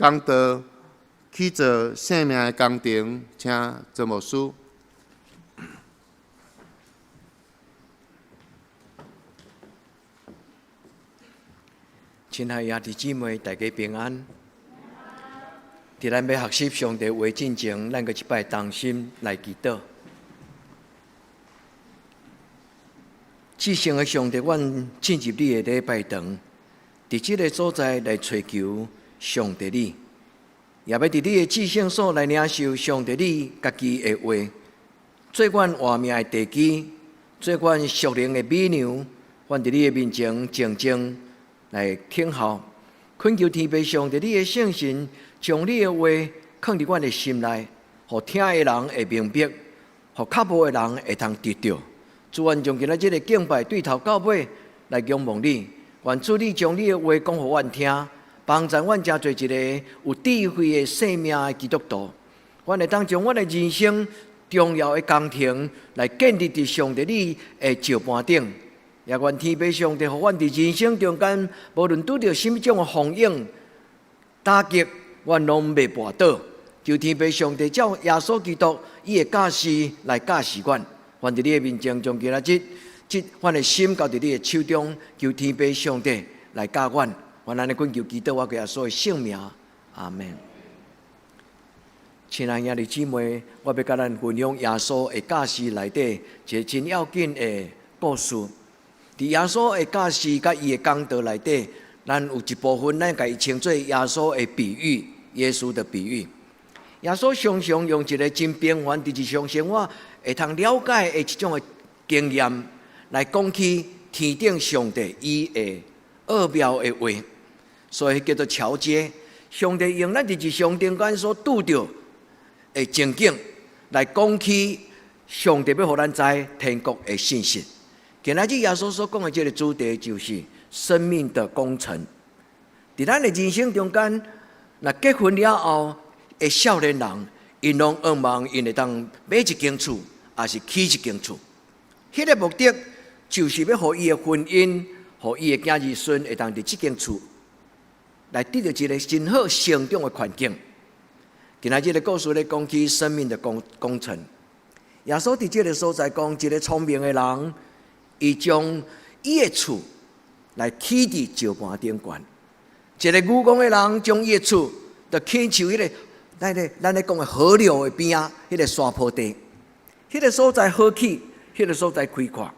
講道起造生命的工程，請曾牧師。親愛兄弟姊妹，大家平安。佇咱欲學習上帝話進前，咱閣一擺同心來祈禱。至聖的上帝，阮進入你的禮拜堂，佇這個所在來揣求上帝你，也欲佇你的至聖所來領受上帝你家己的話，做阮活命的地基，做阮屬靈的米糧，阮佇你的面前靜靜來聽候，懇求天父上帝你的聖神將你的話囥佇阮的心內，予聽的人會明白，予較無的人會通得著。主，阮將今仔這个敬拜對頭到尾來仰望你，願主你將你的話講予阮聽，幫助阮成做一个有智慧的生命的基督徒。阮會當將阮的人生重要的工程來建立佇上帝你的石盤頂，也願天父上帝予阮佇人生中間，無論拄著啥物種的風湧打擊，阮攏袂跋倒。求天父上帝照耶穌基督伊的教示來教示阮。願佇你的面前，將今仔日這阮的心交佇你的手中，求天父上帝來教阮。願按呢懇求祈禱，我耶穌的聖名，阿門。親愛兄弟姊妹，我欲佮咱分享耶穌的教示內底一个真要緊的故事。佇耶穌的教示佮伊的講道內底，咱有一部分咱共伊稱做耶穌的比喻，耶穌的比喻。耶穌常常用一个真平凡、佇日常生活會通了解的一種的經驗，來講起天頂上帝伊的奧妙的話，所以叫做橋接。上帝用咱佇日常中間所拄著的情景，來講起上帝欲予咱知天國的信息。今仔日耶穌所講的這个主題就是生命的工程。佇咱的人生中間，若結婚了後的少年人，𪜶攏向望𪜶會當買一間厝，抑是起一間厝。彼个目的就是欲予伊的婚姻，予伊的囝兒孫會當佇這間厝來得著一个真好成長的環境。今仔日个故事咧講起生命的工程。耶穌佇這个所在講，一个聰明的人，伊將伊的厝來起佇石盤頂懸；一个愚戇的人，將伊的厝就起佇彼个咱咧講的河流的邊仔，彼个山坡地，彼个所在好起，彼个所在開闊。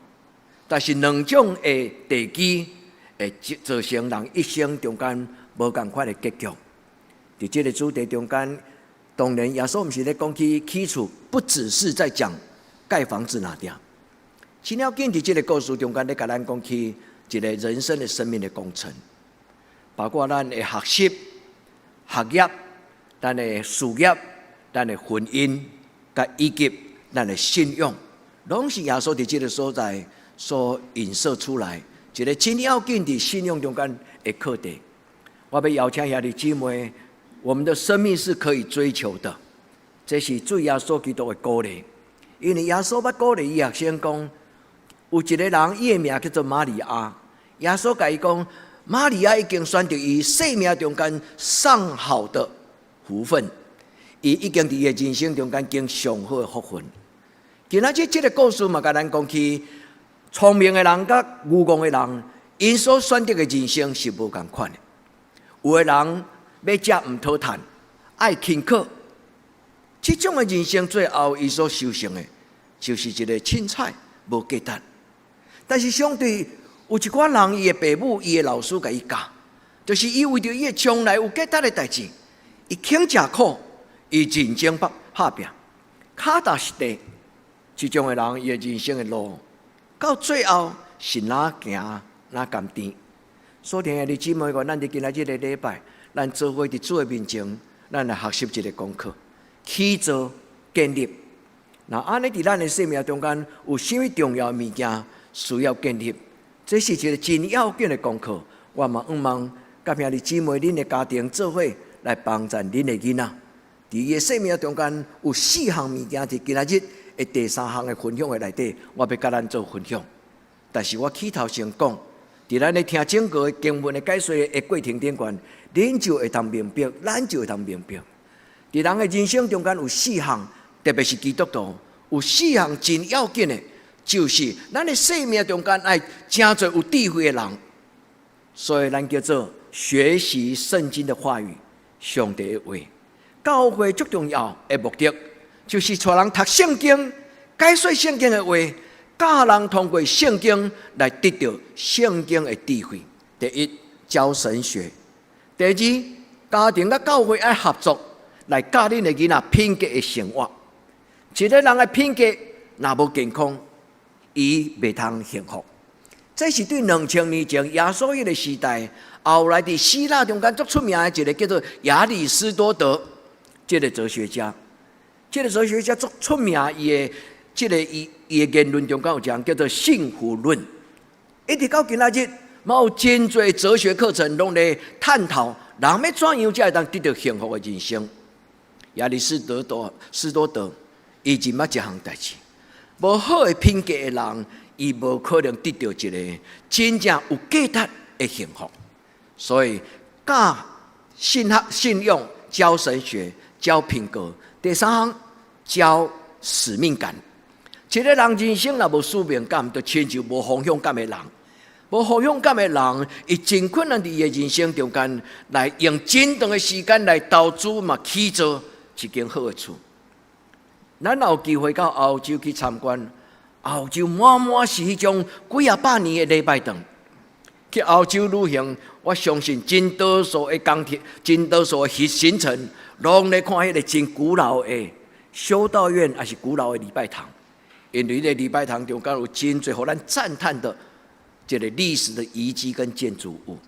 但是兩種的地基會造成人一生中間無仝款的結局。佇這个主題中間，當然耶穌毋是咧講起起厝，不只是在講蓋房子爾爾。真要緊佇這个故事中間咧，共咱講起一个人生的生命的工程，包括咱的學習、學業、咱的事業、咱的婚姻，佮以及咱的信仰，攏是耶穌佇這个所在所影射出來一个真要緊佇信仰中間的課題。我欲邀請兄弟姊妹，我們的生命是可以追求的，這是主耶穌基督的鼓勵。因為耶穌捌鼓勵伊學生講，有一个人，伊的名叫做瑪利亞。耶穌共伊講，瑪利亞已經選擇伊生命中間上好的福分，伊已經佇伊的人生中間經上好的福分。今仔日這个故事嘛，共咱講起，聰明的人佮愚戇的人，𪜶所選擇的人生是無仝款的。有的人欲食毋討趁，愛勤苦，這種的人生最後伊所收成的，就是一个凊彩無價值。但是相對有一寡人，伊的爸母、伊的老師共伊教，就是伊為著伊的將來有價值的代誌，伊肯食苦，伊認真拍拚，跤踏實地，這種的人，伊的人生的路到最後是若行若甘甜。所以，兄弟姊妹，咱佇今仔這个禮拜，咱做伙佇主的面前，咱來學習一个功課，起造建立。若按呢佇咱的生命中間，有啥物重要的物件需要建立？這是一个真要緊的功課。我嘛向望，佮兄弟姊妹，恁的家庭做伙來幫助恁的囡仔。佇伊的生命中間有四項物件，佇今仔日的第三項的分享的內底，我欲佮咱做分享。但是我起頭先講，佇佇咱咧聽整個經文的解說的過程頂懸，恁就會通明白，咱就會通明白。佇人的人生中間有四項，特別是基督徒有四項真要緊的，就是咱的生命中間愛誠濟有智慧的人，所以咱叫做學習聖經的話語，上帝的話。教會最重要的目的，就是帶人讀聖經、解說聖經的話，教人通過聖經來得著聖經的智慧。第一，教神學；第二，家庭佮教會愛合作，來教恁的囡仔品格的生活。一個人的品格若無健康，伊袂通幸福。這是對2000年前耶穌彼個時代，後來佇希臘中間足出名的一個叫做亞里士多德這個哲學家。這個哲學家足出名，伊的這個伊伊的言論中間有一項叫做幸福論。一直到今仔日，嘛有真濟哲學課程攏咧探討人欲怎樣才會當得著幸福的人生。亞里士多德，斯多德，伊認捌一項代誌，無好的品格的人，伊無可能得著一个真正有價值的幸福。所以教信學、信仰、教神學、教品格。第三項教使命感。一個人人生若無使命感，就親像無方向感的人。無方向感的人，伊真困難佇伊的人生中間來用真長的時間來投資嘛起造一間好的厝。咱有機會到歐洲去參觀，歐洲滿滿是彼種幾仔百年的禮拜堂。去歐洲旅行，我相信真多數的工程，真多數的行程，攏咧看彼个真古老的修道院，抑是古老的禮拜堂。因為彼个禮拜堂中間有真濟予咱讚嘆的這个歷史的遺跡跟建築物。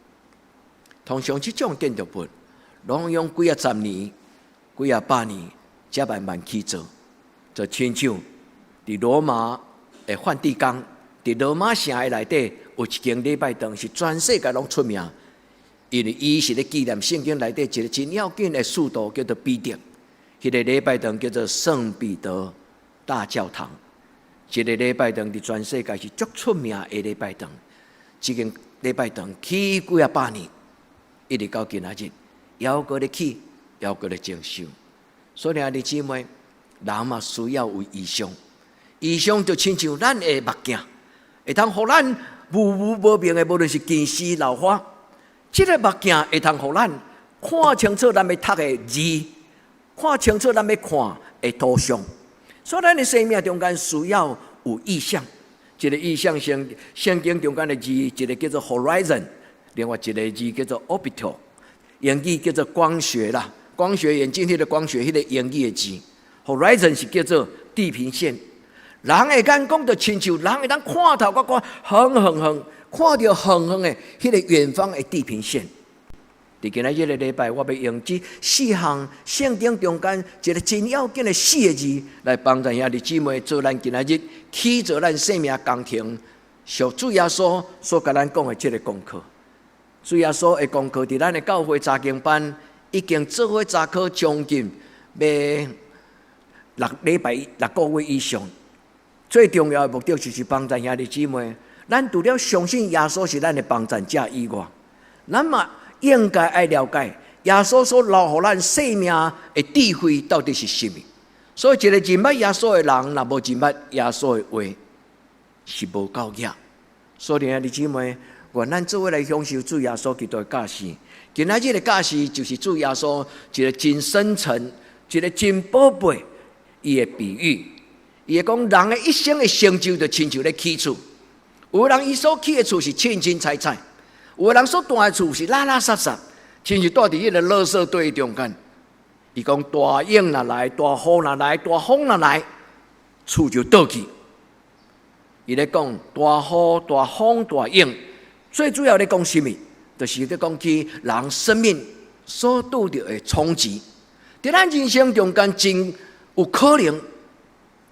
通常這種建築物，攏用幾仔十年、幾仔百年，才慢慢起造。就親像佇羅馬的梵蒂岡，佇羅馬城的內底有一間禮拜堂，是全世界攏出名，因為伊是咧紀念聖經內底一个真要緊的使徒，叫做彼得。彼个禮拜堂叫做聖彼得大教堂。這个禮拜堂佇全世界是足出名的禮拜堂。這間禮拜堂起幾仔百年，一直到今仔日，猶閣咧起，猶閣咧整修。所以兄弟姊妹，人嘛需要有異象，異象就親像咱的目鏡，會通予咱模糊無明的，無論是近視老花，這个目鏡會通予咱看清楚咱欲讀的字，看清楚咱欲看的圖像。所以咱的生命中間需要有異象，一个異象聖經中間的字，一个叫做 horizon，另外一个字叫做 orbital，英語叫做光學啦，光學眼鏡彼个光學，彼个英語的字，horizon 是叫做地平線。人的眼光就親像人會當看頭閣看遠遠遠，看著遠遠的彼个遠方的地平線。佇今仔日這个禮拜，我欲用這四項聖經中間一个真要緊的四个字，來幫助兄弟姊妹做咱今仔日起造咱生命工程，屬主耶穌所共咱講的這个功課。主耶穌的功課，佇咱的教會查經班已經做伙查考將近欲6禮拜、6個月以上。最重要的目的就是幫助兄弟姊妹，咱除了相信耶穌是咱的幫贊者以外，咱嘛應該愛了解耶穌所留予咱生命的智慧到底是啥物。所以，一个認捌耶穌的人，若無認捌耶穌的話，是無夠額。所以，兄弟姊妹，願咱做伙來享受主耶穌基督的教示。今仔日的教示就是主耶穌一个真深層、一个真寶貝伊的比喻。伊會講人的一生的成就，就親像咧起厝。有的人伊所起的厝是凊凊彩彩，有的人所蹛的厝是垃垃雜雜，親像蹛佇彼个垃圾堆中間。伊講大湧若來，大雨若來，大風若來，厝就倒去。伊咧講大雨、大風、大湧，最主要咧講啥物？就是咧講起人生命所拄著的衝擊。佇咱人生中間，真有可能，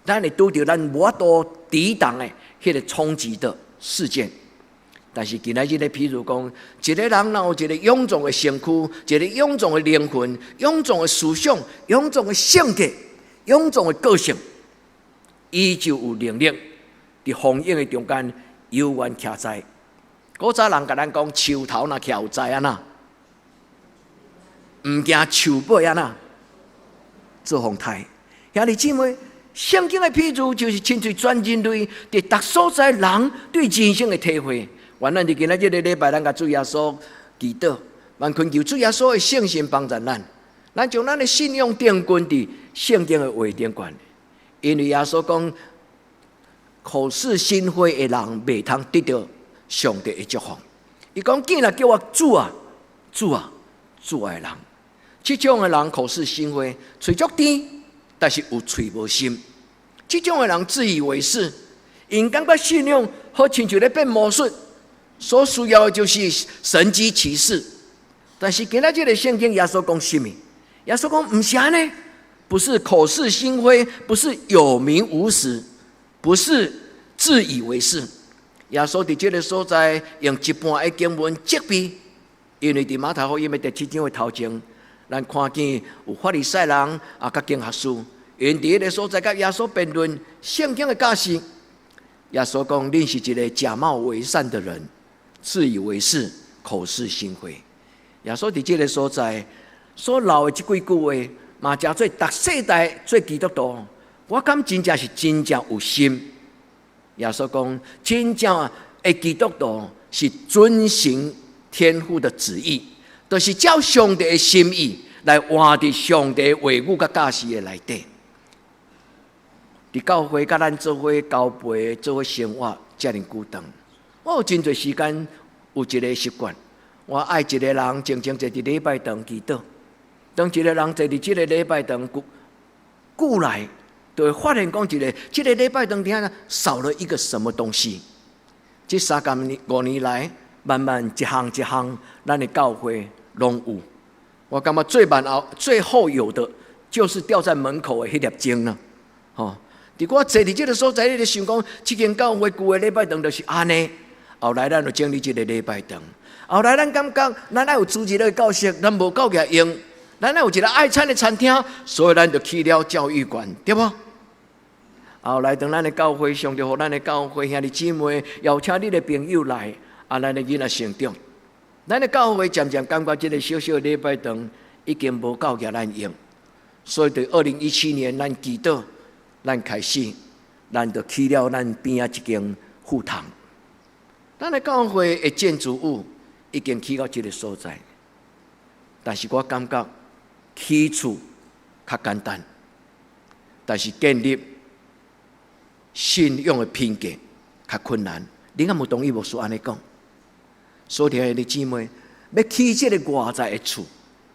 咱會拄著咱無法度抵擋的彼个衝擊的事件。但是今仔日咧，譬如講，一个人若有一个臃腫的身軀，一个臃腫的靈魂，臃腫的思想，臃腫的性格，臃腫的個性，伊就有能力佇風湧的中間悠然徛在。古早人共咱講，樹頭若徛有才按怎？毋驚樹尾按怎？做予刣。兄弟姊妹，聖經的譬喻就是親像全人類佇逐所在人對人生的體會。願咱佇今仔這個禮拜，咱共主耶穌祈禱，願懇求主耶穌的聖神幫助咱，咱將咱的信仰定根佇聖經的話頂懸。因為耶穌講，口是心非的人，袂通得著上帝的祝福。伊講，既然叫我主啊、主啊、主啊的人，這種的人口是心非，喙足甜，但是有喙無心。這種的人自以為是，𪜶感覺信仰好親像咧變魔術，所需要的就是神蹟奇事。但是今仔這個聖經耶穌講啥物？耶穌講毋是按呢，不是口是心非，不是有名無實，不是自以為是。耶穌佇這個所在用一半的經文責備，因為佇馬太福音的第七章的頭前，咱看見有法利賽人啊，佮經學士，𪜶佇彼個所在佮耶穌辯論聖經的教示。耶穌講：恁是一個假冒為善的人，自以為是，口是心非。耶穌佇這個所在所留的這幾句話，嘛誠做逐世代做基督徒，我感覺真正是真正有心。耶穌講：真正的基督徒是遵行天父的旨意，就是照上帝的心意來活佇上帝話語佮教示的內底。佇教會佮咱做伙交陪、做伙生活遮爾久長，我有真濟時間有一個習慣，我愛一個人靜靜坐佇禮拜堂祈禱。當一個人坐佇這個禮拜堂久久來，就會發現講一個，這個禮拜堂頂少了一個什麼東西。這35年來，慢慢一項一項，咱的教會攏有。我感覺最慢後最後有的，就是吊在門口的彼粒鐘啦，吼。佇我坐佇這個所在，你就想講，這間教會舊的禮拜堂就是按呢。後來咱就整理這個禮拜堂。後來咱感覺，咱愛有主日的教室，咱無夠額用。咱愛有一個愛餐的餐廳，所以咱就起了教育館，對無？後來當咱的教會上帝予咱的教會兄弟姊妹邀請你的朋友來，啊，咱的囡仔成長。咱的教會漸漸感覺這個小小的禮拜堂已經無夠額咱用，所以佇2017年，咱祈禱，咱開始，咱就起了咱邊仔這間副堂。咱的教會的建築物已經起到這個所在，但是我感覺起厝較簡單，但是建立信仰的品格較困難。你敢有同意牧師按呢講？所以兄弟姊妹，欲起這個外在的厝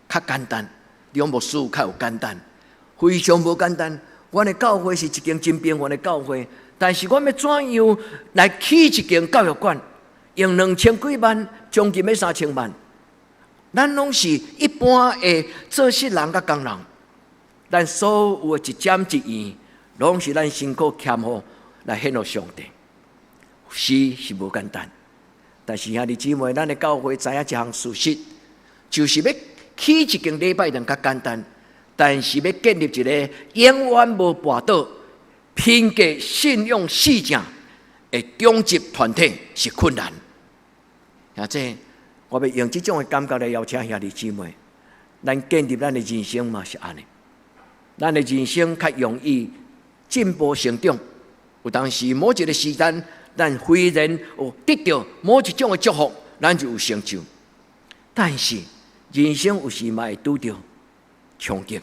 較簡單，你講牧師有較有簡單，非常無簡單。阮的教會是一間真平凡的教會，但是阮欲怎樣來起一間教育館，用2000幾萬，將近欲3000萬。咱攏是一般的做事人佮工人，咱所有的一針一線，攏是咱辛苦儉予來獻予上帝。是無簡單，但是兄弟姊妹，咱的教會知影一項事實，就是欲起一間禮拜堂較簡單，但是欲建立一個永遠無跋倒、品格信仰四正的長執團體是困難。兄弟，我欲用這種的感覺來邀請兄弟姊妹，咱建立咱的人生嘛是按呢，咱的人生較容易進步成長。有當時某一個時間，咱忽然有得著某一種的祝福，咱就有成就。但是人生有時嘛會拄著衝擊，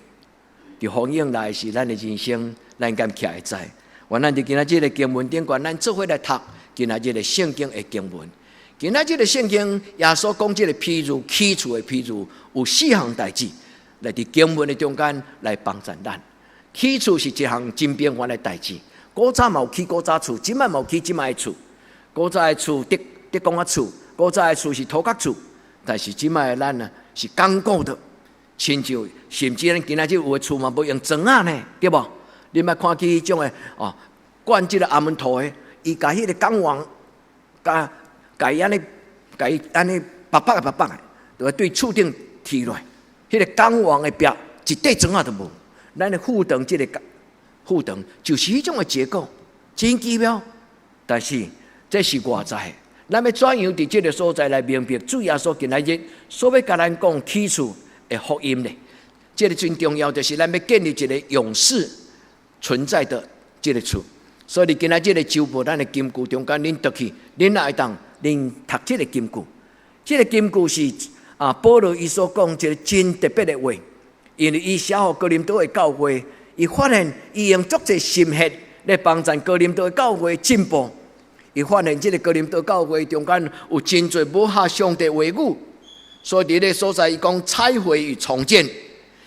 佇風湧來時，咱的人生咱敢徛會在？願咱佇今仔這個經文頂懸，咱做伙來讀今仔這個聖經的經文。今仔這個聖經耶穌講這個譬喻，起厝的譬喻有四項代誌，來佇經文的中間來幫助咱。起厝是一項真平凡的代誌。古早嘛有起古早厝，這擺嘛有起這擺的厝。古早的厝竹竹枋仔厝，古早的厝是土埆厝，但是這擺的咱啊是堅固的，親像甚至咱今仔日有的厝嘛無用磚仔呢，對無？你捌看見彼種的哦，灌這個阿門圖的，伊共彼個鋼網，共伊按呢，共伊按呢縛縛的縛縛的，就對厝頂貼落來，彼個鋼網的壁一塊磚仔都無。咱的副堂這個副堂就是彼種的結構，真奇妙。但是這是外在，咱欲怎樣佇這个所在來明白主耶穌今仔日所欲共咱講起厝的福音呢？這个真重要，就是咱欲建立一个永世存在的這个厝。所以今仔這个週報，咱的金句中間，恁轉去，恁若會當，恁讀這个金句。這个金句是保羅伊所講一个真特別的話，因為伊寫予哥林多的教會，伊發現伊用足濟心血來幫贊哥林多的教會進步。伊發現這个哥林多教會中間有真濟無合上帝話語，所以佇這个所在，伊講拆毀與重建。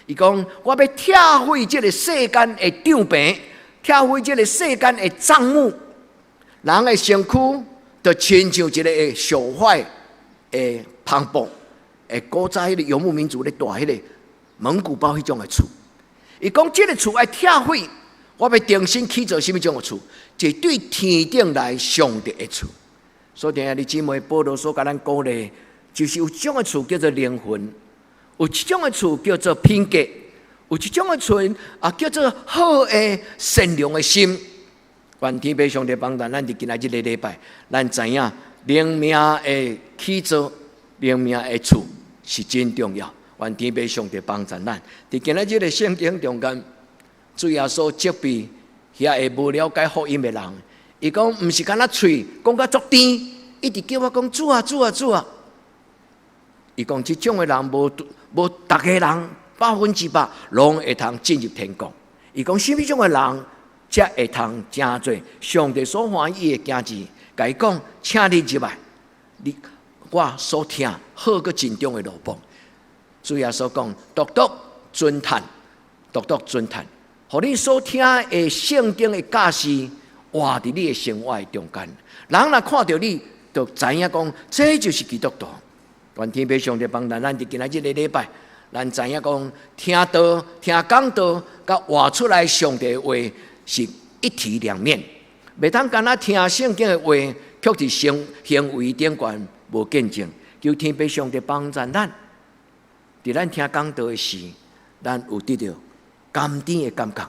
伊講我欲拆毀這个世間的帳棚，拆毀這个世間的帳幕，人的身軀就親像一个會朽壞的帆布，會古早彼个游牧民族咧蹛彼个蒙古包彼種的厝。伊講這个厝愛拆毀，我欲重新起造啥物種的厝？一個對天頂來上帝的厝。所以，兄弟姊妹，保羅所共咱鼓勵，就是有一種的厝叫做靈魂，有一種的厝叫做品格，有一種的厝叫做好的善良的心。願天父上帝幫助咱，佇今仔這个禮拜，咱知影靈命的起造、靈命的厝是真重要。願天父上帝幫助咱，佇今仔這个聖經中間，主耶穌責備遐个無了解福音的人，伊講毋是干焦喙講甲足甜，一直叫我講主啊主啊主啊。伊講這種的人無無逐个人100%攏會通進入天國。伊講啥物種的人才會通成做上帝所歡喜的囝兒？共伊講，請你入來，你我所疼好閣珍重的奴僕。主耶穌講，獨獨尊嘆，獨獨尊嘆。予你所聽的聖經的教示，活佇你的生活中間。人若看著你，就知影講，這就是基督徒。願天父上帝幫助咱，佇今仔這个禮拜，咱知影講，聽道、聽講道，佮活出來上帝的話是一體兩面。袂當干焦聽聖經的話，卻佇行行為頂懸無見證。求天父上帝幫助咱，佇咱聽講道的時，咱有得著甘甜的感覺。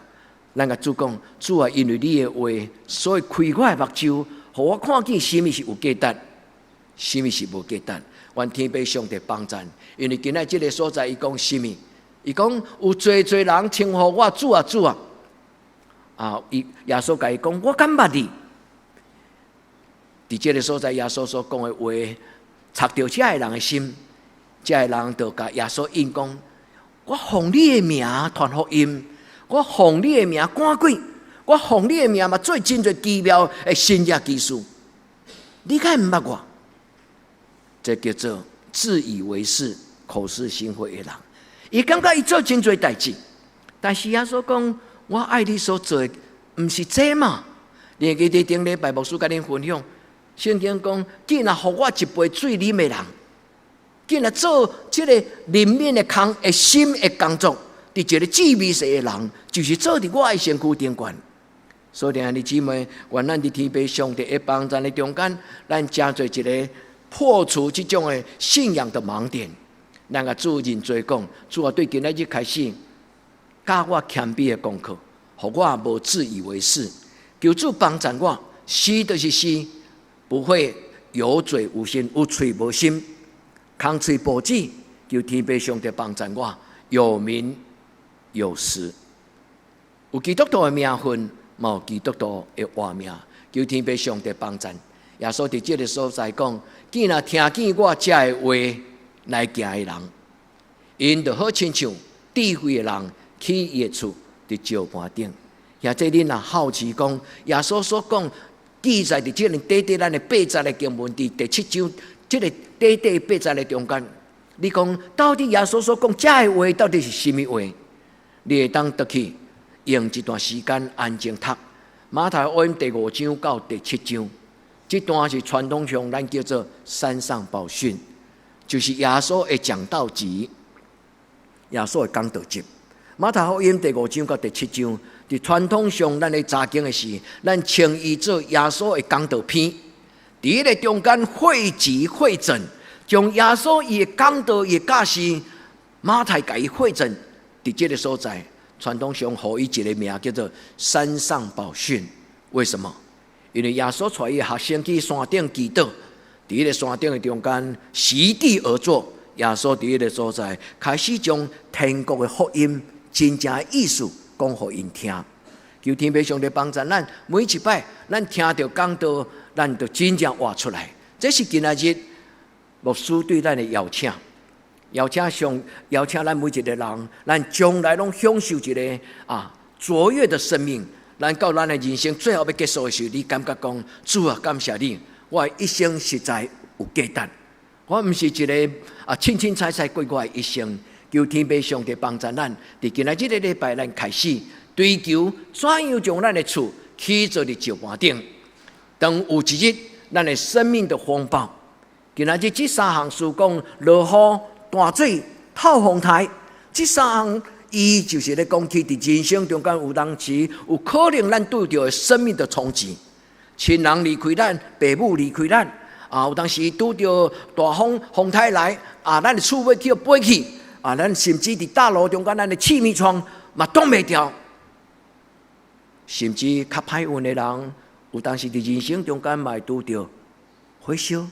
咱共主講，主啊，因為你的話，所以開我的目睭，予我看見啥物是有價值，啥物是無價值。願天父上帝幫贊，因為今仔這个所在，伊講啥物？伊講有濟濟人稱呼我主啊主啊，伊耶穌共伊講，我敢捌你？佇這个所在，耶穌所講的話，觸著遮个人的心，遮个人就共耶穌應講：我奉你的名傳福音，我奉你的名趕鬼，我奉你的名嘛做真濟奇妙的神蹟奇事，你敢毋捌我？這叫做自以為是、口是心非的人。伊感覺伊做真濟代誌，但是耶穌講：我愛你所做的，毋是這嘛？你會記得頂禮拜牧師共恁分享，聖經講：既若予我一杯水啉的人，既若做這个憐憫的工的心的工作，佇一個至微細的人，就是做佇我的身軀頂懸。所以，兄弟姊妹，願咱佇天父上帝的幫助的中間，咱成做一个破除這種的信仰的盲點。咱共主認罪講，主啊，對今仔日開始教我謙卑的功課，予我無自以為是。求主幫助我，是就是是，不會有嘴無心，有喙無心，空喙無舌。求天父上帝幫助我，有名有實，有基督徒的名分，嘛有基督徒的活命。求天父上帝幫助。耶穌佇這个所在講：既若聽見我遮的話來行的人，𪜶就好親像智慧的人起伊的厝佇石盤頂。或者恁若好奇講，耶穌所講記載佇這个短短咱的八節的經文，佇第七章這个短短八節的中間，你講到底耶穌所講遮的話到底是啥物話？你會當轉去用一段時間安靜讀馬太福音第五章到第七章。這段是傳統上咱叫做山上寶訓，就是耶穌的講道集，耶穌的講道集。馬太福音第五章到第七章，佇傳統上咱咧查經的時，咱稱伊做耶穌的講道篇。佇彼个中間匯集匯整，將耶穌伊的講道伊的教示，馬太共伊匯整，佇這个所在，傳統上予伊一个名叫做山上寶訓。為什麼？因為耶穌帶伊的學生去山頂祈禱，佇彼个山頂的中間，席地而坐。耶穌佇彼个所在，開始將天國的福音真正的意思講予𪜶聽。求天父上帝幫助咱，每一擺咱聽著講道，咱就真正活出來。這是今仔日牧師對咱的邀請，邀請上邀請咱每一個人，咱將來攏享受一个卓越的生命。咱到咱的人生最後欲結束的時候，你感覺講，主啊，感謝你，我的一生實在有價值。我毋是一个凊凊彩彩過我的一生。求天父上帝幫助咱，佇今仔這個禮拜，咱開始追求怎樣將咱的厝起造佇石盤頂。當有一日，咱的生命的風暴，今仔日這三項事講落雨、大水、透風台，這三項伊就是咧講起佇人生中間有當時有可能咱拄著的生命的衝擊，親人離開咱，父母離開咱。有當時拄著大風風颱來，咱的厝欲去予飛去，咱甚至佇大樓中間，咱的氣密窗嘛擋袂牢，甚至較歹運的人，有當時佇人生中間嘛會拄著火燒，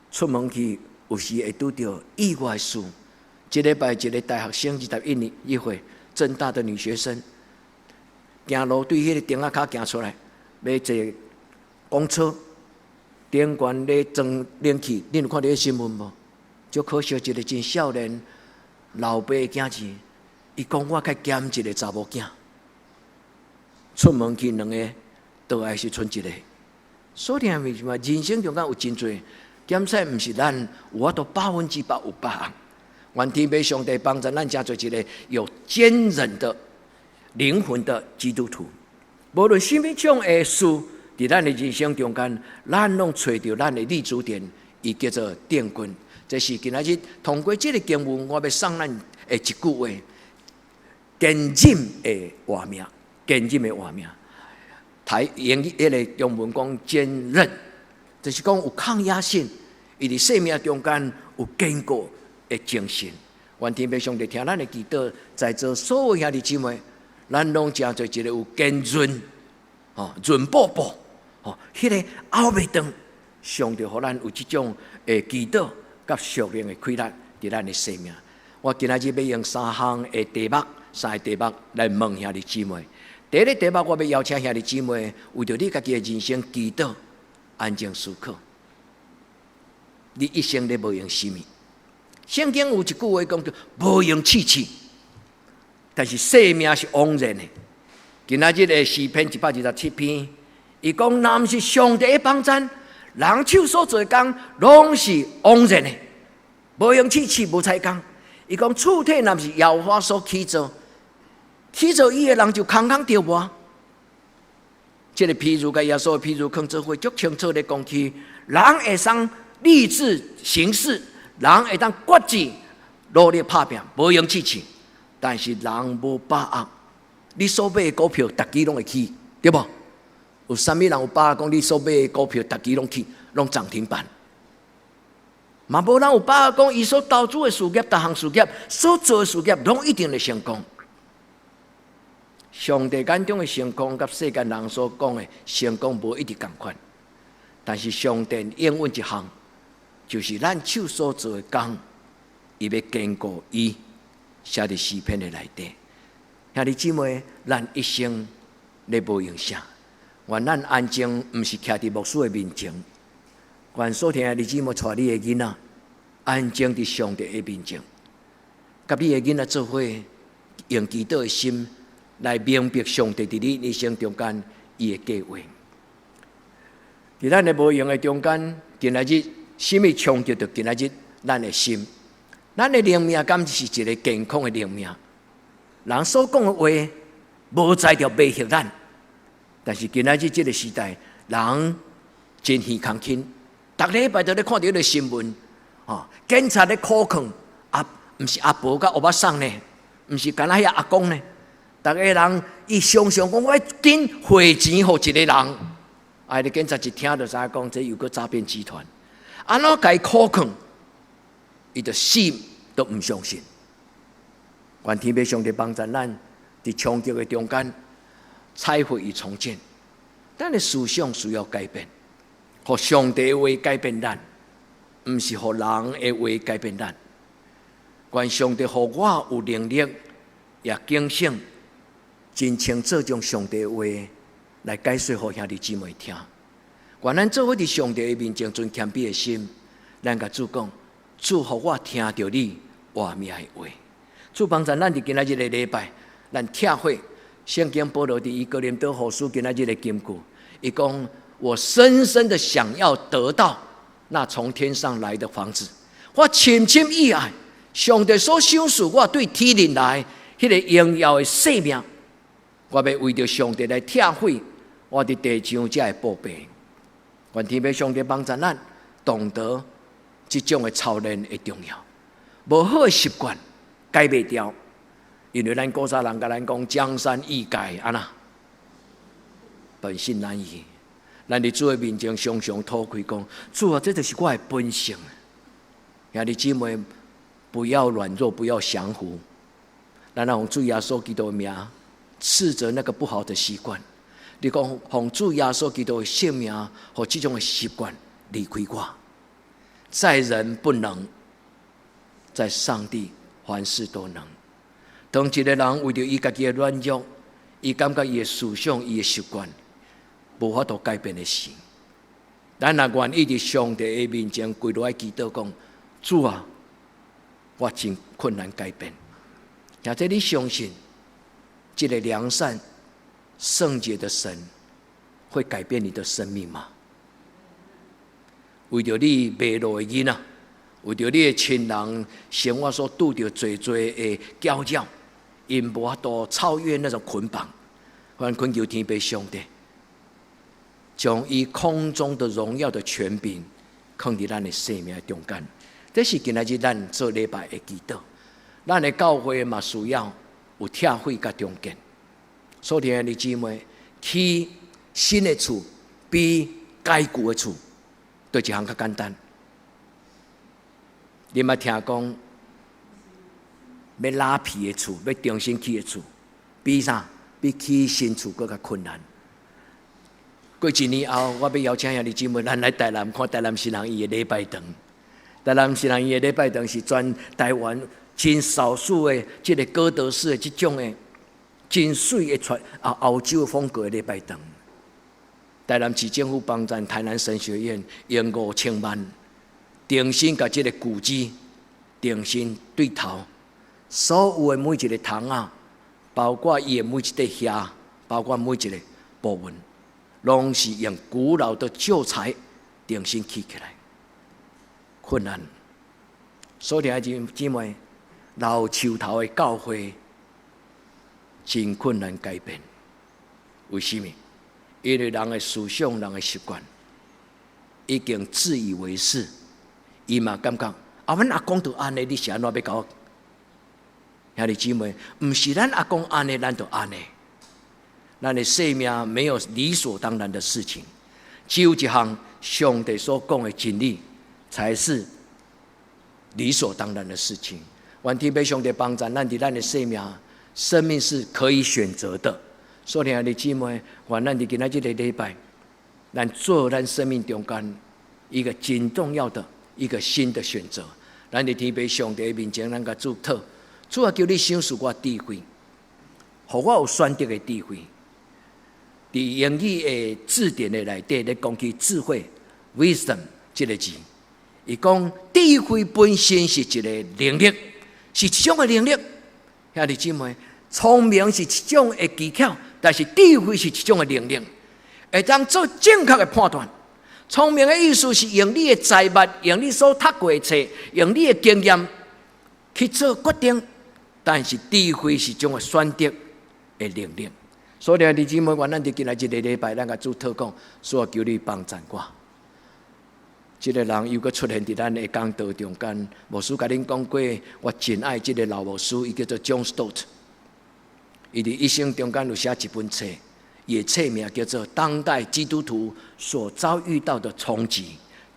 出門去有時會拄著意外事。這禮拜一个大學生21年1歲，政大的女學生，行路對彼个亭仔跤行出來，欲坐公車。頂懸咧裝冷氣，恁有看著彼新聞無？足可惜一个真少年老爸的囝兒，伊講我較兼一个查某囝，出門去兩个，倒來是賰一个。所以為什麼人生中間有真濟檢賽，毋是咱有法度100%有把握。願天父上帝幫助咱，成做一个有堅韌的靈魂的基督徒。無論啥物種的事，佇咱的人生中間，咱攏揣著咱的立足點，伊叫做定棍。這是今仔日通過這个經文，我欲送咱的一句話：堅忍會活命，堅忍會活命。台英語彼个中文講堅韌，就是講有抗壓性，伊佇生命中間有堅固的精神。願天父上帝聽咱的祈禱，在座所有兄弟姊妹，咱攏成做一个有堅韌、韌卜卜。彼个拗袂斷，上帝予咱有這種的祈禱佮屬靈的氣力佇咱的生命。我今仔日欲用三項的題目，三个題目來問兄弟姊妹。第一个題目，我欲邀請兄弟姊妹，為著你家己的人生祈禱，安靜思考。你一生咧無閒啥物？聖經有一句話講著無閒試試，但是生命是枉然的。今仔日的詩篇127篇。伊講，若毋是上帝的幫贊，人手所做的工攏是枉然的，無閒試試，無彩工。伊講，厝體若毋是耶和華所起造，起造伊的人就空空著無。這个譬喻佮耶穌的譬喻囥做伙，足清楚咧講起，人會使立志行事，人會當決志努力拍拚，無閒試試。但是人無把握，你所買的股票，逐支攏會起，對無？有啥物人有把握講你所買的股票，逐支攏起，攏漲停板？嘛無人有把握講，伊所投資的事業，逐項事業所做的事業，攏一定會成功。上帝眼中的成功，佮世間人所講的成功無一定仝款。但是上帝應允一項，就是咱手所做的工，伊欲堅固伊，寫佇詩篇的內底。兄弟姊妹，咱一生咧無閒啥？願咱安靜，毋是徛佇牧師的面前。願所聽的弟姊妹帶你的囡仔，安靜佇上帝的面前，佮你的囡仔做伙，用祈禱的心來明白上帝佇你一生中間伊的計劃。佇咱的無閒的中間，今仔日啥物衝擊著今仔日咱的心？咱的靈命敢是一个健康的靈命？人所講的話，無才調迷惑咱。但是今仔日這个時代，人真耳空輕，逐禮拜都咧看著彼个新聞，警察咧苦勸，毋是阿婆佮歐巴桑呢，毋是干焦彼阿公呢，逐个人伊常常講，我緊匯錢予一个人，彼个警察一聽就知影講，這又閣詐騙集團，按怎共伊苦勸，伊就死都毋相信。願天父上帝幫助咱，佇衝擊的中間，拆毀與重建，咱的思想需要改變。予上帝話改變咱，毋是予人的話改變咱。願上帝予我有能力，也警醒，真清楚將上帝話來解說予兄弟姊妹聽。願咱做伙佇上帝的面前存謙卑的心，咱共主講：主，予我聽著你活命的話。主幫助咱佇今仔日的禮拜，咱拆毀聖經保羅佇哥林多後書今仔日的金句，伊講：我深深的想要得到那從天上來的房子，我深深意愛上帝所賞賜我對天靈來彼个榮耀的生命，我欲為著上帝來拆毀我佇地上這个寶貝。願天父上帝幫助咱懂得這種的操練的重要，無好的習慣改袂掉，因為咱古早人共咱講江山易改，按怎本性難移。咱佇主的面前常常吐開講，主啊，這就是我的本性。兄弟姊妹，不要軟弱，不要降服。咱來奉主耶穌基督的名，斥責那個不好的習慣。你講奉主耶穌基督的聖名，予這種的習慣離開我。在人不能，在上帝凡事都能。當一個人為著伊家己的軟弱，伊感覺伊的思想、伊的習慣無法度改變的時，咱若願意佇上帝的面前跪落來祈禱，講主啊，我真困難改變。或者你相信這個良善聖潔的神會改變你的生命嗎？為著你迷路的囡仔，為著你的親人生活所拄著濟濟的攪擾，𪜶無法度超越那種捆綁，阮懇求天父上帝，將伊空中的榮耀的權柄，放佇咱的生命中間。這是今仔日咱做禮拜的祈禱。咱的教會嘛需要有拆毀佮重建。所以兄弟姊妹，起新的厝比改舊的厝，佗一項較簡單。你捌聽講，欲拉皮的厝，欲重新起的厝，比啥？比起新厝閣較困難。過一年後，我欲邀請兄弟姊妹，咱來台南看台南新人院的禮拜堂。台南新人院的禮拜堂是全台灣真少數的這个哥德式的這種的真媠的傳啊歐洲風格的禮拜堂。台南市政府幫贊台南神學院用5000萬，重新共這个舊址重新對頭，所有的每一个窗仔，包括伊的每一塊瓦，包括每一个部分，攏是用古老的舊材重新起起來。困難，所以兄弟姊妹，老樹頭的教會真困難改變。為什麼？因為人的思想、人的習慣已經自以為是，伊嘛感覺啊，阮阿公就按呢，你是按怎欲共我？兄弟姊妹，毋是咱阿公按呢，咱就按呢。咱的生命沒有理所當然的事情，只有一項上帝所講的真理，才是理所當然的事情。願天父上帝幫助咱佇咱的生命，生命是可以選擇的。所以兄弟姊妹，願咱佇今仔這個禮拜，咱做咱生命中間一個真重要的一個新的選擇。咱佇天父上帝面前，咱共主討，主啊，求你賞賜我智慧，予我有選擇的智慧。佇英語的字典的內底咧講起智慧（wisdom）這个字，伊講智慧本身是一個能力，是一種的能力。兄弟姊妹，聰明是一種的技巧，但是智慧是一種的能力，會當做正確的判斷。聰明的意思是用你的才捌，用你所讀過的冊，用你的經驗去做決定。但是智慧是一種的選擇的能力。所以兄弟姊妹，願咱佇今仔這個禮拜，咱共主禱講，主啊，求你幫助我。這个人又閣出現佇咱的講道中間，牧師共恁講過，我真愛這个老牧師，伊叫做 John Stott。伊佇一生中間有寫一本冊，伊的冊名叫做《當代基督徒所遭遇到的衝擊》，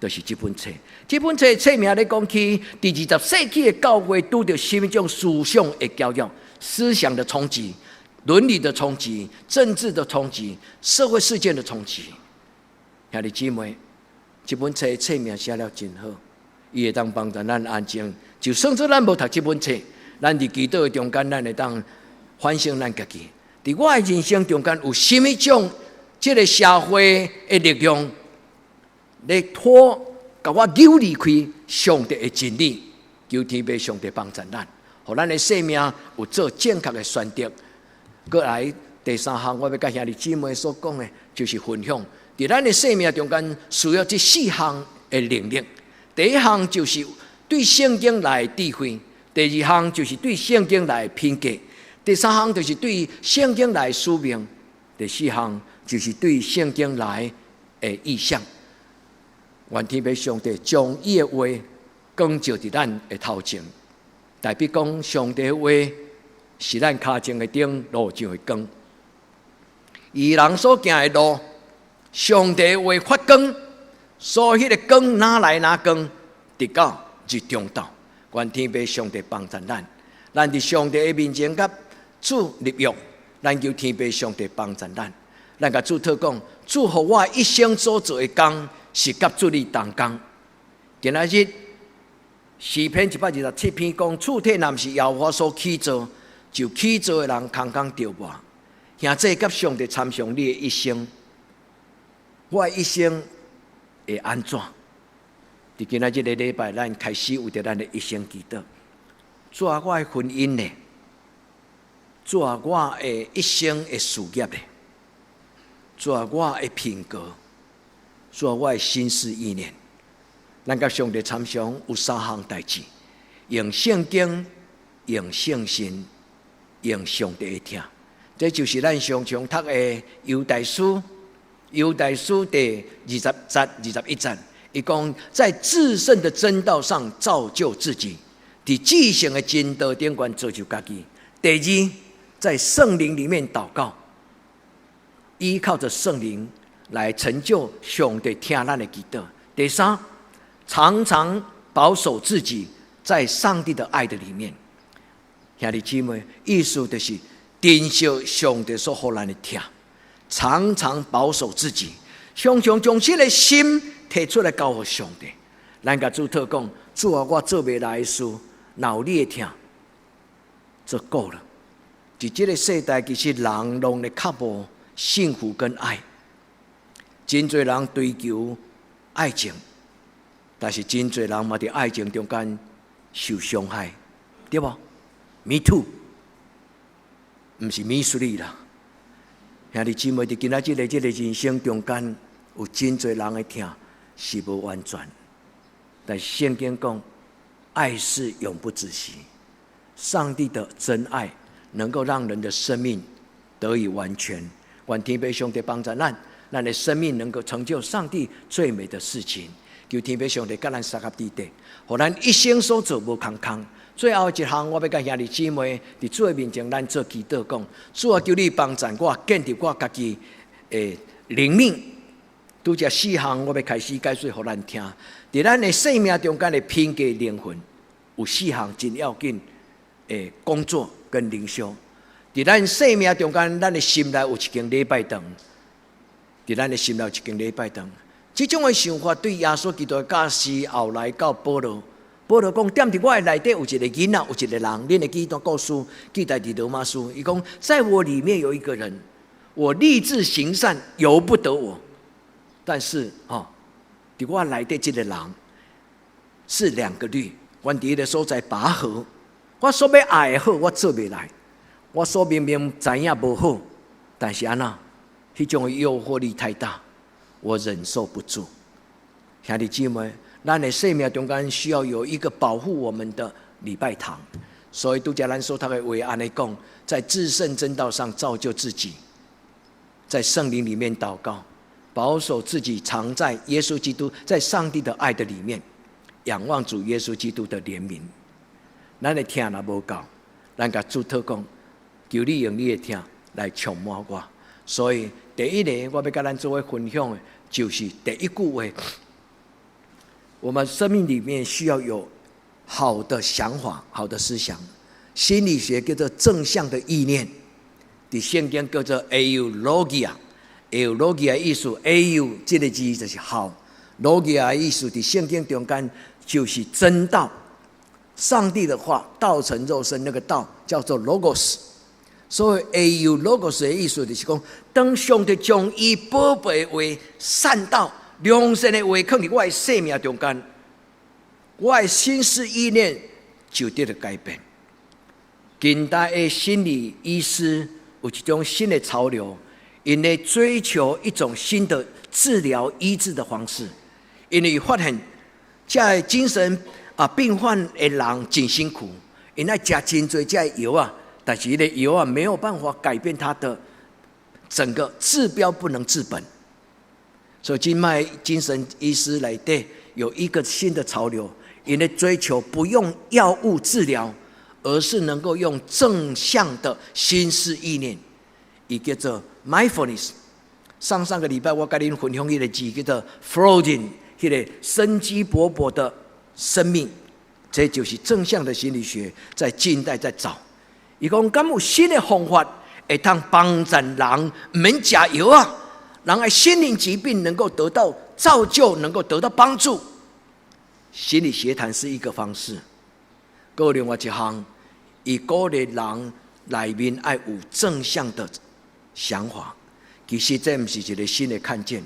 就是這本冊。這本冊冊名咧講起，佇20世紀的教會拄著啥物種思想的攪擾、思想的衝擊、倫理的衝擊、政治的衝擊、社會事件的衝擊。兄弟姊妹，這本冊冊名寫了真好，伊會當幫助咱安靜。就算做咱無讀這本冊，咱佇祈禱的中間，咱會當反省咱家己。佇我的人生中間，有啥物種這个社會的力量來拖，共我扭離開上帝的真理？求天父上帝幫助咱，予咱的生命有做正確的選擇。閣來第三項，我欲佮兄弟姊妹所講的，就是分享。佇咱的生命中間，需要這四項的能力。第一項就是對聖經來智慧；第二項就是對聖經來品格；第三項就是對聖經來使命；第四項就是對聖經來的異象。願天父上帝將伊的話光照佇咱的頭前，代表講上帝的話是咱跤前的燈，路上的光。義人所行的路，上帝話發光，所以彼个光愈來愈光，直到日中晝。願天父上帝幫助咱，咱佇上帝的面前佮主立約，咱求天父上帝幫助咱。咱共主禱講，主予我一生所做的工是佮主你同工。今仔日詩篇127篇講，厝體若毋是耶和華所起造，就起造的人空空著無。兄弟佮上帝參詳你的一生，我的一生會按怎？佇今仔這个禮拜，咱開始為著咱的一生祈禱。主啊，我的婚姻呢？主啊，我的一生的事業呢？主啊，我的品格？主啊，我的心思意念？咱佮上帝參詳有三項代誌：用聖經、用聖神、用上帝的疼。這就是咱常常讀的猶大書，猶大書第20節、21節，伊講在至聖的真道上造就自己，佇至聖的真道頂懸造就家己。第二，在聖靈裡面禱告，依靠著聖靈來成就上帝聽咱的祈禱。第三，常常保守自己在上帝的愛的裡面。兄弟姊妹，意思就是珍惜上帝所予咱的疼，常常保守自己，常常將這个心提出來交予上帝。咱共主禱講，主啊，我做袂來的事，若有你的疼，就夠了。佇這个世代，其實人攏咧渴慕幸福跟愛，真濟人追求愛情，但是真濟人嘛佇愛情中間受傷害，對無？Me too，毋是 me three 啦。兄弟姊妹，佇今仔這个人生中間，有真濟人的疼是無完全，但是聖經講，愛是永不止息。上帝的真愛能夠讓人的生命得以完全。願天父上帝幫助咱，咱的生命能夠成就上帝最美的事情。求天父上帝佮咱相佮佇底，予咱一生所做無空空。最後一項，我欲佮兄弟姊妹佇主的面前，咱做祈禱講：主啊，求你幫助我建立我家己的靈命。拄則四項，我欲開始解說予咱聽。佇咱的生命中間的品格靈魂，有四項真要緊的工作跟靈修。佇咱生命中間，咱的心內有一間禮拜堂。佇咱的心內有一間禮拜堂。這種的想法對耶穌基督的教示，後來到保羅。保羅講：踮佇我的內底有一个囡仔，有一个人。恁會記彼段故事，記載佇羅馬書。伊講，在我裡面有一個人，我立志行善，由不得我。但是，吼，佇我內底這个人是兩個律。阮佇彼个所在拔河，我所欲愛的好，我做袂來。我所明明知影無好，但是按怎？彼種的誘惑力太大，我忍受不住。兄弟姊妹，咱的生命中間需要有一個保護我們的禮拜堂，所以拄才咱所讀的話按呢講，在至聖真道上造就自己，在聖靈裡面禱告，保守自己藏在耶穌基督在上帝的愛的裡面，仰望主耶穌基督的憐憫。咱的疼若無夠，咱共主禱講，求你用你的疼來充滿我。所以第一个，我欲佮咱做伙分享的，就是第一句話。我們生命裡面需要有好的想法、好的思想。心理學叫做正向的意念，佇聖經叫做 eulogia。eulogia 意思，eu 這个字就是好， Logia 的意思佇聖經中間就是真道，上帝的話，道成肉身，那個道叫做 logos。所以 eu logos 的意思就是講，當上帝將伊寶貝話善道、良善的話囥佇我的生命中間，我的心思意念就得著改變。近代的心理醫師有一種新的潮流，𪜶咧追求一種新的治療醫治的方式，因為發現這个精神病患的人真辛苦，𪜶愛食真濟這个藥啊，但是彼个藥啊沒有辦法改變他的整個治標不能治本，所以今擺精神醫師內底有一個新的潮流，𪜶咧追求不用藥物治療，而是能夠用正向的心思意念，伊叫做 mindfulness。上上個禮拜我共恁分享彼个字叫做 flourishing，彼个生機勃勃的生命，這就是正向的心理學在近代在找。伊講敢有新的方法會當幫助人毋免食藥啊，人的心靈疾病能夠得到造就，能夠得到幫助。心理協談是一個方式。閣有另外一項，伊鼓勵人內面愛有正向的想法。其實這毋是一個新的看見。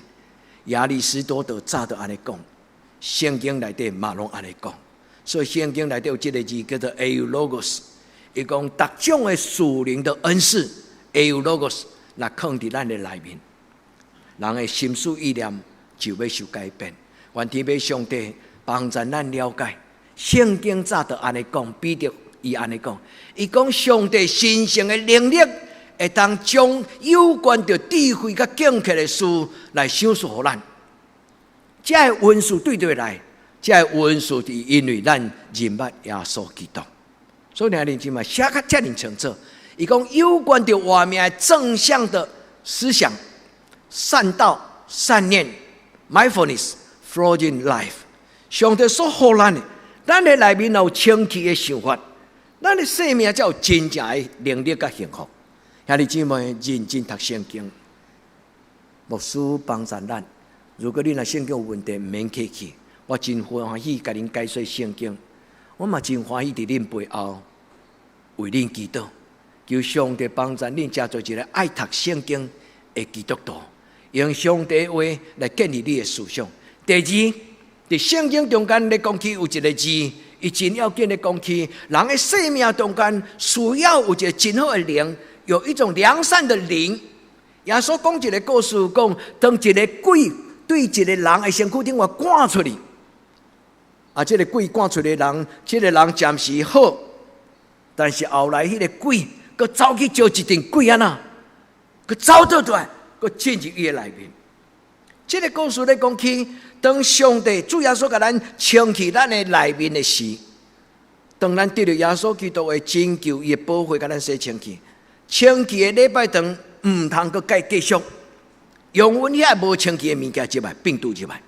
亞里士多德早就按呢講，聖經內底嘛攏按呢講。所以聖經內底有這个字叫做 eu logos，伊講逐種的屬靈的恩賜 eu logos，若囥佇咱的內面，人的心思意念就欲受改變。願天父上帝幫助咱了解，聖經早就按呢講，彼得伊按呢講，伊講上帝神聖的能力會當將有關著智慧佮敬虔的事來賞賜予咱。這个恩賜對佗來？這个恩賜是因為咱認捌耶穌基督。所以兄弟姊妹寫較遮爾清楚，伊講有關著活命正向的思想、善道、善念、mindfulness、flourishing life，上帝所予咱的，咱的內面有清氣的想法，咱的生命才有真正的能力佮幸福。兄弟姊妹認真讀聖經，牧師幫助咱。如果你若聖經有問題，毋免客氣，我真歡喜共恁解說聖經。我嘛真歡喜佇恁背後為恁祈禱，求上帝幫助恁，成做一個愛讀聖經的基督徒，用上帝話來建立你的思想。第二，佇聖經中間咧講起有一個字，伊真要緊咧講起，人的生命中間需要有一個真好的靈，有一種良善的靈。耶穌講一個故事，講當一个鬼對一個人的身軀頂外趕出去，啊，這个鬼趕出去的人，這个人暫時好，但是後來彼个鬼閣走去招一陣鬼按怎，閣走倒轉來，閣進入伊的內面。這个故事咧講起，當上帝主耶穌共咱清去咱的內面的時，當咱得著耶穌基督的拯救，伊的寶血共咱洗清氣，清氣的禮拜堂毋通閣再繼續用阮遐無清氣的物件入來，病毒入來。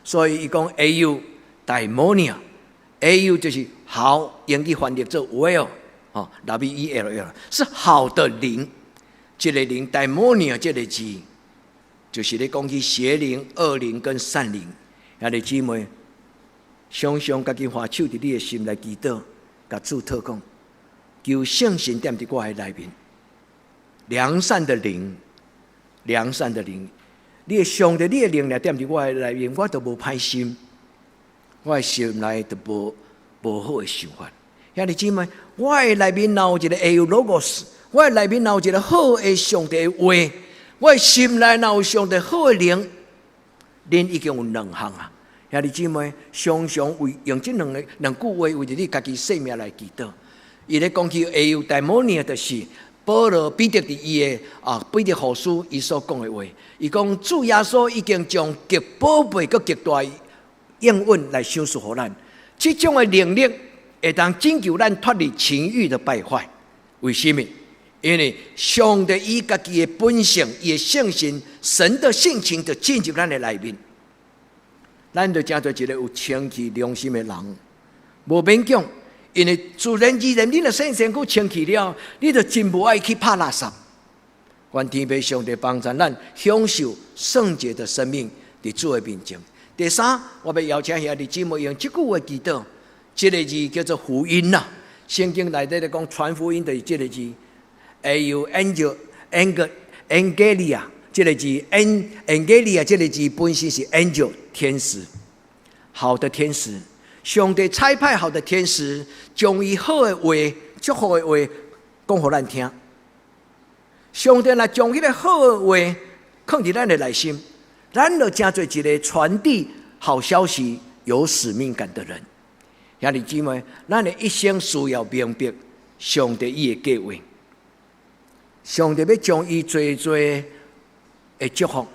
所以伊講 eu daimonia，eu 就是好，英語翻譯做 well，哦，W E L L 是好的靈，這个靈 daimonia 這个字，就是咧講起邪靈、惡靈跟善靈。兄弟姊妹，常常家己橫手佇你的心內祈禱，共主禱講，求聖神踮佇我的內面，良善的靈，良善的靈，你的上帝，你的靈若踮佇我的內面，我就無歹心，我的心內就無無好的想法。兄弟姊妹，我的內面若有一個 eu logos，我的內面若有一個好的上帝的話，我的心內若有上帝好的靈，恁已經有兩項啊。兄弟姊妹，常常為用這兩个兩句話為著你家己生命來祈禱。伊咧講起 eu daimonia，就是保羅彼得佇伊的彼得後書伊所講的話，伊講主耶穌已經將極寶貝閣極大應允來賞賜予咱，這種的能力會當拯救咱脫離情慾的敗壞。為什麼？因為上帝以家己的本性、伊的性情、神的性情，就進入咱的內面，咱就成做一個有清氣良心的人，無勉強。因為自然而然，你若洗身軀清氣了，你就真無愛去拍垃圾。願天父上帝幫助咱享受聖潔的生命，佇主的面前。第三，我欲邀請兄弟姊妹用這句話祈禱，這个字叫做福音啦。聖經內底咧講傳福音就是這个字，會有 angel angel，angelia 這个字，angelia 這个字本身是 angel 天使，好的天使，上帝差派好的天使，將伊好的話、祝福的話講予咱聽。上帝若將彼个好的話囥佇咱的內心，咱就成做一个傳遞好消息、有使命感的人。兄弟姊妹，咱的一生需要明白上帝伊的計劃。上帝欲將伊濟濟的祝福，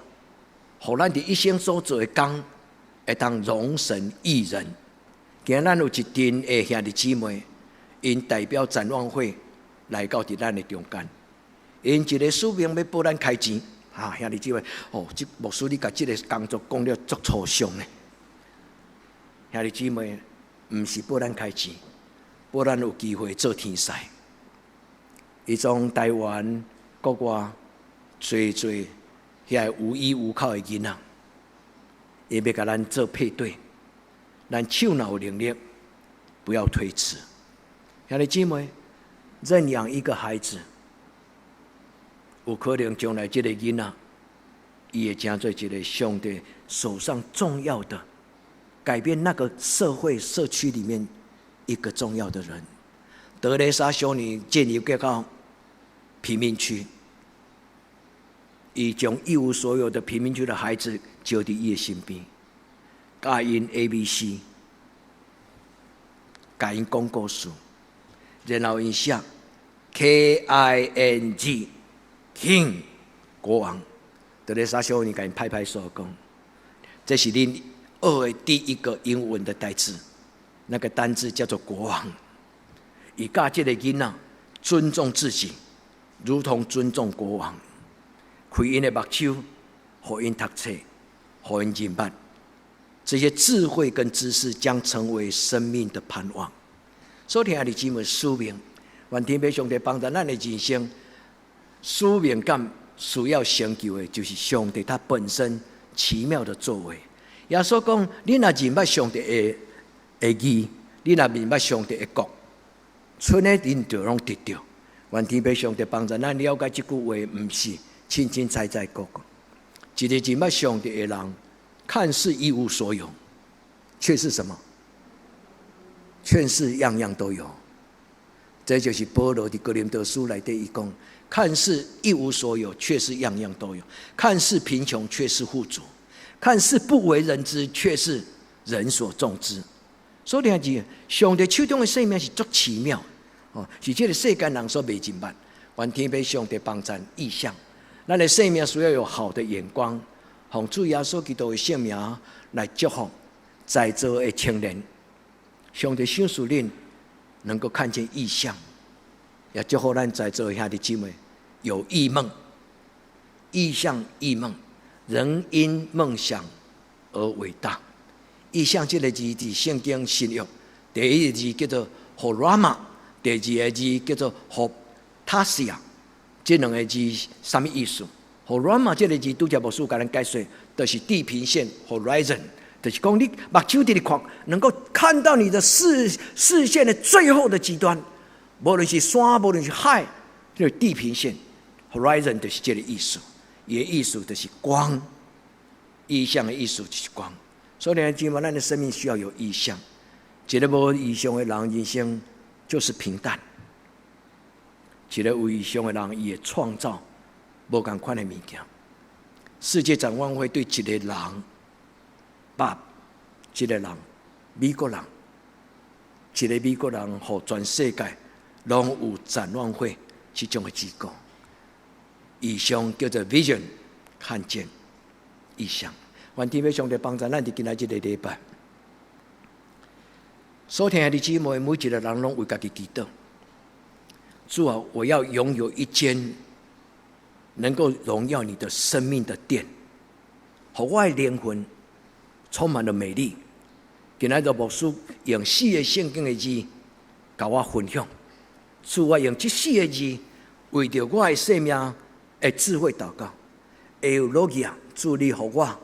予咱佇一生所做的工，會當榮神益人。今仔咱有一陣的兄弟姊妹，𪜶代表展望會來到佇咱的中間，𪜶一个使命欲報咱開錢。哈，兄弟姊妹，哦，這牧師你共這个工作講了足抽象的。兄弟姊妹，毋是報咱開錢，報咱有機會做天使。伊從台灣國外濟濟遐个無依無靠的囡仔，伊欲共咱做配對，咱手若有能力，不要推辭。兄弟姊妹，認養一個孩子，有可能將來這个囡仔，伊會成做一个上帝手上重要的，改變那個社會社區裡面一個重要的人。德蕾莎修女進入到貧民區，伊將一無所有的貧民區的孩子招佇伊的身邊，教𪜶 ABC，共𪜶講故事，然後𪜶寫 KING King 國王。德蕾莎修女共𪜶拍拍手講：這是恁學的第一個英文的單詞，那個單字叫做國王。伊教這个囡仔尊重自己，如同尊重國王。開𪜶的目睭，予𪜶讀冊，予𪜶認捌。這些智慧跟知識將成為生命的盼望。所以，兄弟姊妹，使命，願天父上帝幫助咱的人生，使命感需要成就的，就是上帝他本身奇妙的作為。耶穌講：你若認捌上帝的義，你若認捌上帝的國，賰的恁就攏得著。願天父上帝幫助咱了解這句話，毋是凊凊彩彩講講。一个認捌上帝的人，看似一無所有，卻是什麼？卻是樣樣都有。這就是保羅佇哥林多書內底伊講：看似一無所有，卻是樣樣都有；看似貧窮，卻是富足；看似不為人知，卻是人所重知。所以，兄弟，上帝手中的生命是足奇妙，哦，是這个世間人所袂認捌。願天父上帝幫贊異象，咱的生命需要有好的眼光，奉主耶穌基督的聖名來祝福在座的青年。上帝賞賜恁能夠看見異象，也祝福咱在座的兄弟姊妹有異夢、異象、異夢，人因夢想而偉大。異象這个字佇聖經新約，第一个字叫做 horama，第二個字叫做 phantasiá。這兩个字啥物意思？horama 這个字拄才牧師共咱解說，就是地平線 horizon，就是講你目睭佇咧看，能夠看到你的視線的最後的極端，無論是山，無論是海，就是地平線 horizon 就是這个意思。伊的意思就是光，異象的意思就是光。所以呢，今晚咱的生命需要有異象。一个無異象的人，人生就是平淡；一个有異象的人，伊會創造無仝款的物件。世界展望會對一个人，把一个人，美國人，一个美國人，予全世界攏有展望會這種的機構。異象叫做 vision，看見異象。願天父上帝幫助咱佇今仔這个禮拜。所聽的姊妹，每一个人攏為家己祈禱。主啊，我要擁有一間能夠榮耀你的生命的殿，予我的靈魂充滿了美麗。今仔日牧師用四个聖經的字，共我分享。主，我用這四个字，為著我的生命的智慧禱告。eulogia，主你予我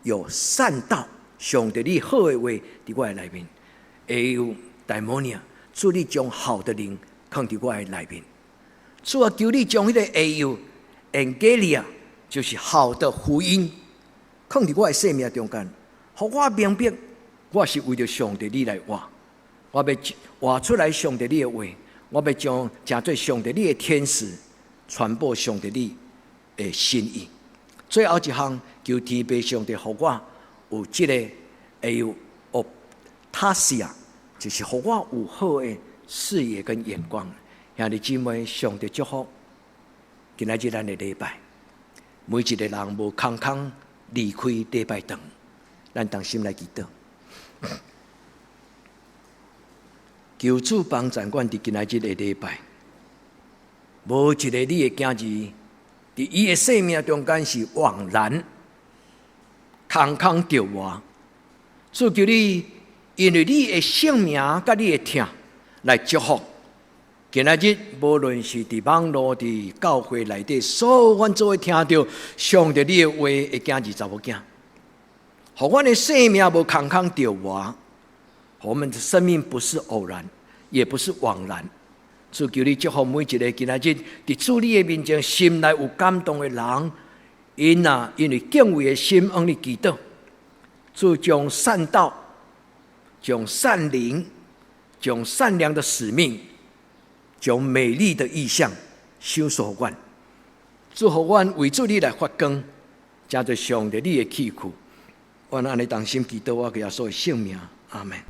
有善道。上帝你好的話佇我的內面，eudaimonia，主你將好的靈放佇我的內面。主啊，求你將彼個 euangelia，就是好的福音，放佇我的生命中間，予我明白，我是為著上帝你來活，我欲活出來上帝你的話，我欲將成做上帝你的天使，傳播上帝你的心意。最後一項，求天父上帝予我有這個 euoptasia，就是予我有好的視野跟眼光。兄弟姊妹，上帝祝福今仔日咱的禮拜，每一個人無空空離開禮拜堂，咱同心來祈禱。求主幫助阮佇今仔日的禮拜，無一个你的囝兒佇伊的生命中間是枉然，空空著活。主求你，因為你的聖名佮你的疼來祝福。今仔日無論是佇網路、佇教會內底，所有阮做伙聽著上帝你的話的囝兒查某囝，予阮的生命無空空著活。我們的生命不是偶然，也不是枉然。主求你祝福每一個今仔日佇主你的面前心內有感動的人，𪜶啊，因為敬畏的心向你祈禱，主將善道、將善靈、將善良的使命、將美麗的異象賞賜予阮，祝福阮為主你來發光，成做上帝你的器具。阮按呢同心祈禱，我耶穌的聖名，阿門。